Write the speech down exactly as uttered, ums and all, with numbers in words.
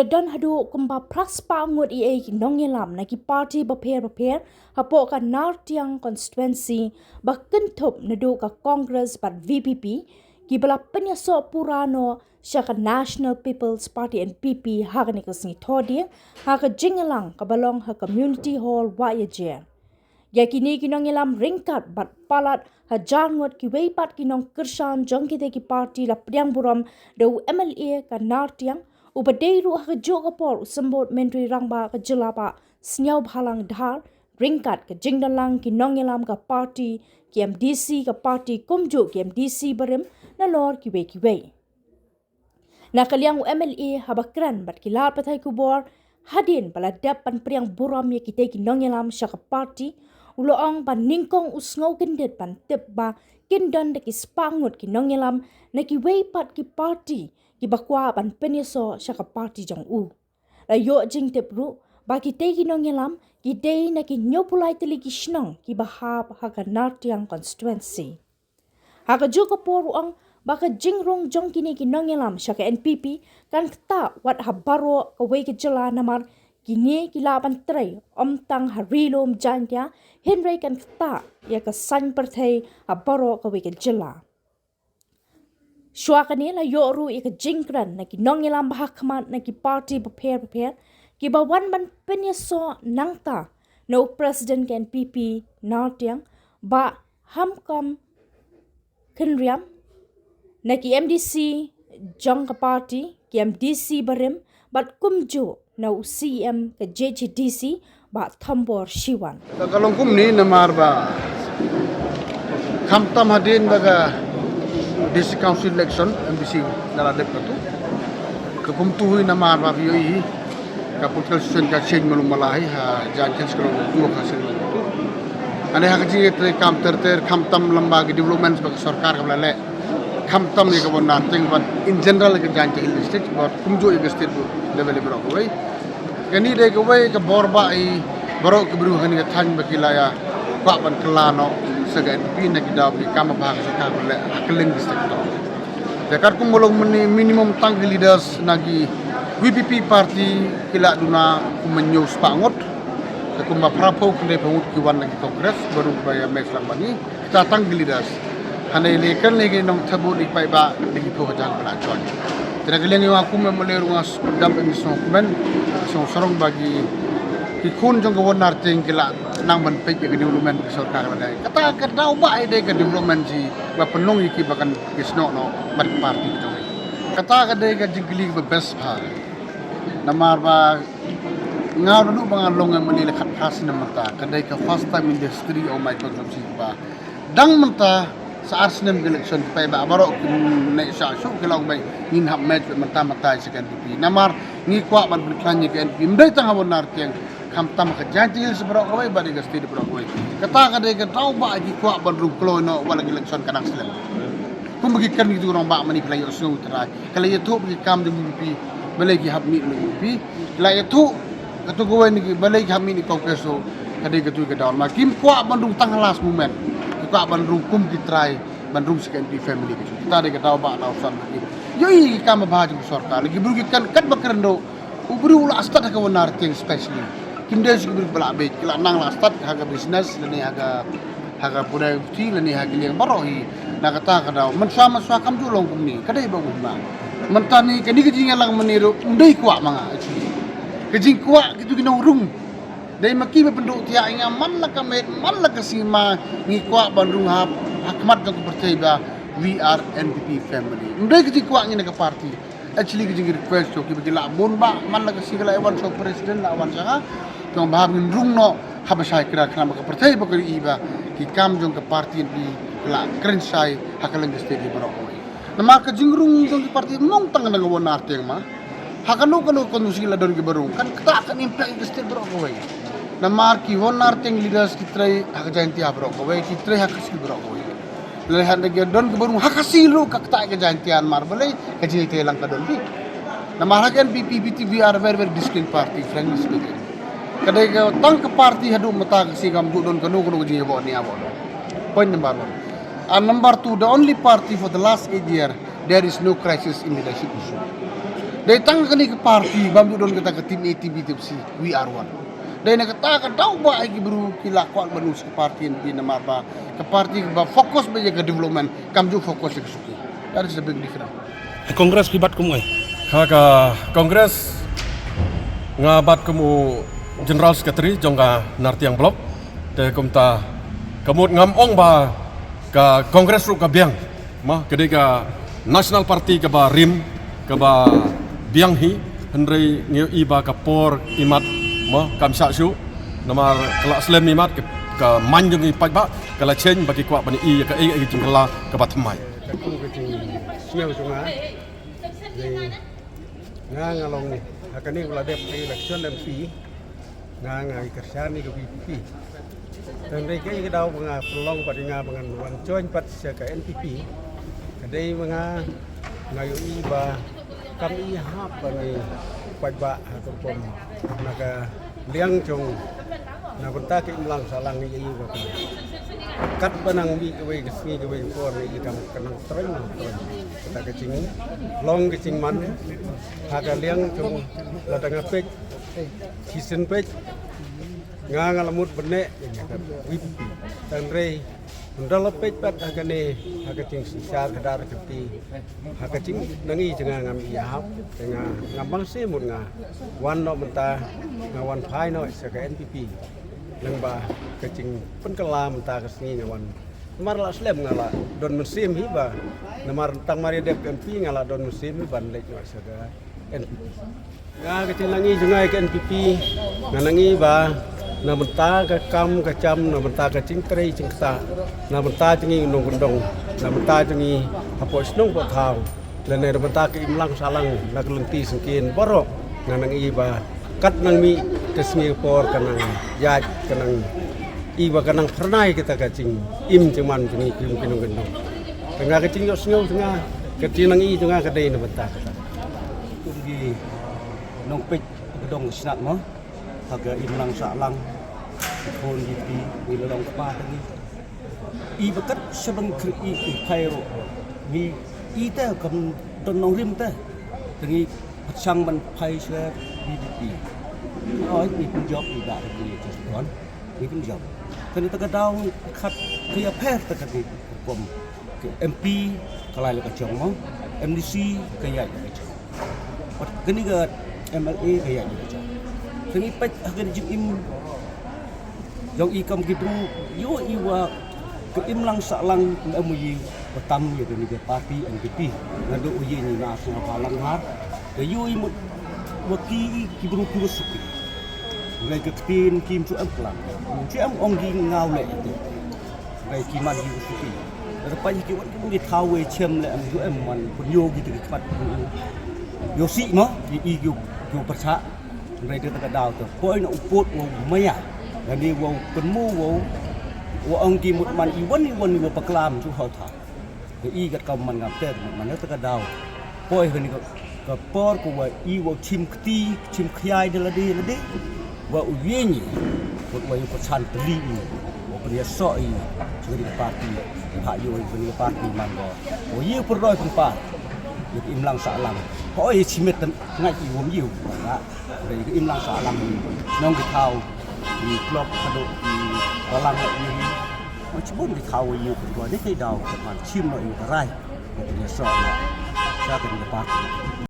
Don haduh kumba phra spah ngut ïa ki nongïalam na ki party bapher bapher hapoh ka Nartiang constituency, ba kynthup naduh ka Congress bad V P P, kiba la pynïasoh pura noh sha ka National People's Party, N P P, ha kane ka sngi Thohdieng, ha ka jingïalang kaba long ha Community Hall Wahiajer. Ïa kine ki nongïalam ryngkat bad palat hajar ngut kiwei pat ki nongkyrshan jong kitei ki party la pdiang burom da u M L A ka Nartiang, uba dei ruh ha kajuh ka por u Symbud Myntri Rangbah ka jylla, Bah Sniawbhalang Dhar, ryngkat ka jingdonlang ki nongïalam ka party, ki M D C ka party, kumjuh ki M D C barim, nalor kiwei kiwei. Na ka liang u M L A haba kren bad ki lad pathai khubor, hadien ba la dep ban pdiang burom ïa kitei ki nongïalam sha ka party, u la ong ba nyngkong u sngew kyndit ban tip ba kin don da ki spah ngut ki nongïalam na kiwei pat ki party kiba kwah ban pynïasoh sha ka party jong u. La ïoh jingtip ruh ba kitei ki nongïalam ki dei na ki hynñiewphew lai tylli ki shnong kiba hap ha ka Nartiang constituency. Ha kajuh ka por u ong ba ka jingrung jong kine ki nongïalam sha ka N P P kan ktah wat ha baroh kawei ka jylla, namar kine ki lah ban trei ym tang ha Ri-lum Jaiñtia, hynrei kan ktah ïa ka saiñ pyrthei ha baroh kawei ka jylla. Shuwa kane la ïoh ruh ïa ka jingkren na ki nongïalam ba ha khmat na ki party bapher bapher, kiba wan ban pynïasoh nangta na u President ka N P P Nartiang, Bah Hamkom Kynriam, na ki M D C jong ka party, ki M D C barim, bad kumjuh na u C E M ka J H A D C, Bah Thombor Shiwan. Ka long kumne namar ba khamtam hadien ba ka District Council election, M D C, la la dep katu. Ka kumtu hi namar ba phi ïohi ka political situation ka change malu mala hi, ha Jaintia ka long kumtu, ha Seng long kumtu. Ane ha ka jingïatrei kam ter ter, khamtam lem bad ki developments ba ka sorkar ka la leh, khamtam ïa ka West Nartiang bad in general ka Jaintia Hills District bad kumjuh ïa ka state level baroh kawei. Kane dei kawei ka bor ba i baroh ki briew ha kane ka thaiñ ba ki la ïa kwah ban kylla noh sha ka N P P na ki daw ba ki kam ba ha ka sorkar ba leh ha kylleng district. Te katkum ba long mynne minimum tang ki leaders na ki V P P party ki la duna kum hynñiew spah ngut. Te kumba phra phew khyndai phew ngut ki wan na ki Congress, baroh ba ïa match lang bad ngi. Kita tang ki leaders. Hynrei lei kren lei ki nongthep vote, ki paidbah, lei ki phew hajar ba la join. Te na ka liang ïa nga kum M L A ruh nga dap ïa ka sngewkmen, ka sngewsarong ba ki, ki khun jong ka West Nartiang ki la nang ban peit ïa ka development ka sorkar ka la dei. Kata ka daw ba ai dei ka development, shi ba pynlong ïa ki ba kan ïasnoh noh bad ka party ka jong ngi. Kata ka dei ka jingkylli ba best bha. Namar ba nga ruh ba nga long M L A la khatphra snem mynta, ka dei ka first time in the history of my constituency ba dang mynta sa ar snem ka election, ki paidbah baroh ki neh shah shuh, ki la ong ba ngin hap match mynta mynta sha ka N P P. Namar ngi kwah ban pynkhlaiñ ïa ka N P P, ym dei tang ha West Nartiang, khamtam ha ka Jaintia Hills baroh kawei bad ïa ka state baroh kawei. Kata ka dei ka daw ba ki kwah ban rung kloi noh wat la ka election ka nang slem. Kumba ki kren kitu ki rangbah mynne, ki la ïohsngew trai, ki la ïathuh ba ki kam jong V P P balei ki hap mih na V P P, ki la ïathuh katu kawei ne ki balei ki hap mih na Congress, ka dei katu ka daw ma kim kwah ban rung tang ha last moment, ki kwah ban rung kum ki trai ban rung sha ka N P P family. Kata dei ka daw ba daw san ba ki ïohi ki kam ba bha jong ka sorkar. Lei ki briew ki kren katba kren ruh, u briew u la stad ha ka West Nartiang specially. Kim dei shu ki briew ba la beit, ki la nang la stad ha ka business lane ha ka, ha ka pule puthi lane ha ki liang baroh hi. Na kata ka daw mynshuwa, mynshuwa kam ju long kumne, ka dei ba u hima. Mynta ne kane ka jingïalang mynne ruh ym dei kwah ma nga, actually. Ka jingkwah kitu ki nongrung. Dei ma ki ba pynduh thiah ïa nga man la ka miet man la ka sngi, ma ngi kwah ban rung ha, ha khmat jong ka pyrthei ba we are N P P family. Ym dei ka jingkwah ngi na ka party. Actually ka jingrequest jong ki ba ki la bun ba man la ka sngi ki la wan sha u president, la wan sha nga. Tang ba hap ngin rung noh haba shai kra khnang ba ka pyrthei ba ka ïohi ba ki kam jong ka party N P P la kren shai ha kylleng ka state baroh kawei. Namar ka jingrung jong ki party ym long tang na ka West Nartiang ma, ha kano kano ka constituency la don kiba rung, kan ktah, kan impact ïa ka state baroh kawei. Namar ki West Nartiang leaders ki trei ha ka Jaintia baroh kawei, ki trei ha ka Khasi baroh kawei. Lehse hynda ki don kiba rung ha Khasi ruh ka ktah ïa ka Jaintia, namar balei? Ka jingïatreilang ka don hi. Namar ha ka N P P, V P P are very, very disciplined party, frankly speaking. Ka dei ka tang ka party haduh mynta ka sngi kam ju don kano kano ka jingïaboh ne ïaboh. Point number one. And number two, the only party for the last eight year, there is no crisis in leadership issue. Dei tang kane ka party bym ju don kata ka team A, team B, team C, we are one. Dei na kata ka daw ba ai ki bru ki la kwah ban us ka party N P P namar ba ka party ba focus ba ïa ka development, kam ju focus ïa ka suki. That is the big difference. Congress phi bat kum u ai? Ha ka Congress nga bat kum u General Secretary jong ka Nartiang Block. Te kumta ka mut ngam ong ba ka Congress ruh ka biang. Ma, ka dei ka National Party kaba rim, kaba biang hi, hynrei ngi i ba ka por imat, ma, kam shah shuh, namar ka la slem imat, ka, ka man jong i paidbah ka la change ba ki kwah ban i ka ei ei jingkylla kaba thymmai. Ka kum ka jingsngew jong nga. Nga nga long ha kane ka la dep ka election M P. Nga nga i kyrshan ïa ka V P P. Tang dei ka i ka daw ba nga pynlong pat ïa nga ba ngan wan join pat sha ka N P P. Ka dei ba nga nga ïohi ba kam i hap ba ngi paidbah ha ka rukom na ka liang jong na bynta ka imlang sahlang ngi ïohi ba ka kat ba nang mih kawei ka sngi kawei ka por ngi ïohi kam ka nang troiñ nang troiñ. Kata ka jinglong ka jingman ha ka liang jong lada nga peit shisien peit nga nga la mut bynne ïa ka V P P. Tang dei ynda la peit pat ha kane ha ka jingsynshar ka dar ka ti ha ka jingnang i jong nga ngam i hap te nga ngam bang se mut nga wan noh mynta nga wan phai noh sha ka N P P. Lyngba ka jingpynkylla mynta ka sngi nga wan. Namar la slem nga la don mynsiem hi ba namar tang mar ïa dep ka M P nga la don mynsiem hi ban leit noh sha ka N P P. Nga ka jingnang i jong nga ïa ka N P P nga nang i ba na bynta ka kam ka jam, na bynta ka jingtrei jingktah, na bynta jong ngi nongkyndong, na bynta jong ngi hapoh shnong hapoh thaw, lane na bynta ka imlang sahlang na ka lynti syngkien baroh nga nang i ba kat nang mih ka sngi ka por ka nang ïaid ka nang i ba ka nang phyrnai kata ka jingim jingman jong ngi ki nongkyndong. Te nga ka jingïohsngew jong nga ka jingnang i jong nga ka dei na bynta kata. Kum ki nongpeit ka dong ka shnat mo ha ka imlang sahlang ki khun ki kti ngi la long kpa te ngi i ba kat sha ban kri i i phai ruh ngi i te kam don nongrim te te ngi pyrshang ban phai sha B J P. Oi ngi pynjop i da ngi jop don ngi pynjop. Kane te ka daw khat ka ïapher te ka ngi kum ka M P ka lai la ka jong mo, M D C ka ïaid la ka jong. Pat kane ka M L A ka ïaid la ka jong. Te ngi peit ha ka jingim jong i kam ki bru ïoh i wa ka imlang sahlang em u ïa ba tam ïa kane ka party N P P. Naduh u ïa ni na sngewbha lang har ka ïoh i mut wa ki ki bru ki wa suki. Ngai ka ktien kim chu em klang chu em ong ki ngaw leh. Ngai ki man ki wa suki. Lada pait ki wan ki thaw wei chem leh em ju em man pynïoh ki te ki pat. Ïoh sih mo ki i ki ki pyrshah. Ngai te ka daw te poi na u pud wa u maya. Kane wa u pynmu wa u wa ong ki mut man i wan i wan i wa paklam ju haw tha. Ka i kat ka man ngam te mut man te ka daw. Poi kane ka ka por ka wa i wa u chim kti chim khia i da lade lade. Wa u ïeng i wa u wa i u pyrshang tylli i wa pynïasoh i. Jong kane ka party ha ïoh i kane ka party man ko wa i u pyrdoh pynpar. Ïa ka imlang sahlang hoi i chimet ngai i wom i u. Dei ka imlang sahlang i nong ka thaw i klop haduh i balang i. Oi chibun ka thaw i u pynpar dei ka daw ka man chim no i ka rai. Wa pynïasoh no sha kane ka party.